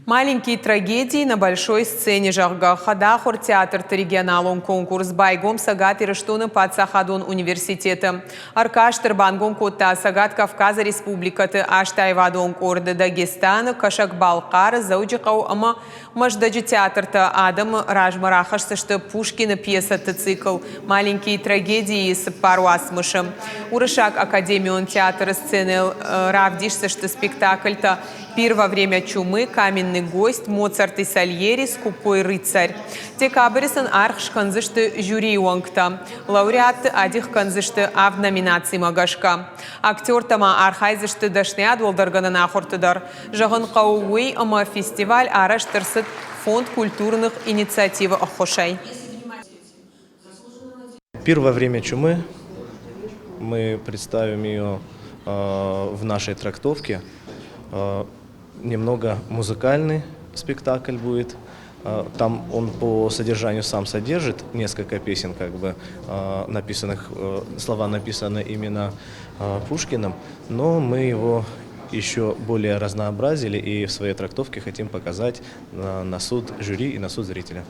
Маленькие трагедии на большой сцене, зӕгъгӕ, хӕдахуыр театрты регионалон конкурс байгом Цӕгат Ирыстоны паддзахадон университеты. Ӕркаст ӕрбангом кодта Цӕгат Кавказы республикӕты астаивадон къорды Дагестаны, Кӕсӕг-Балхъары, Дзӕуджыхъӕу ӕмӕ Мӕздӕджы театртӕ адӕмы размӕ рахӕсдзысты Пушкины пьесӕты цикл «Маленькие трагедии»-йы цыппар уацмысы. Уырыссаг академион театры сценӕйыл равдисдзысты спектакльтӕ «Пир во время чумы», «Каменный гость», «Моцарт и Сальери», «Скупой рыцарь». Декабры сын аргъ скӕндзысты жюрийы уӕнгтӕ. Лауреатты адих кӕндзысты авд номинацимӕ гӕсгӕ. Актертӕ ма архайдзысты дӕсныйад уӕлдӕргӕнӕн ахуырты дӕр. Зӕгъын хъӕуы уый, ӕмӕ фестиваль арӕзт ӕрцыд фонд культурных инициативы ӕххуысӕй. Пир во время чумы. Мы представим ее в нашей трактовке. Немного музыкальный спектакль будет. Там он по содержанию сам содержит несколько песен, как бы написанных, слова написаны именно Пушкиным, но мы его еще более разнообразили и в своей трактовке хотим показать на суд жюри и на суд зрителя.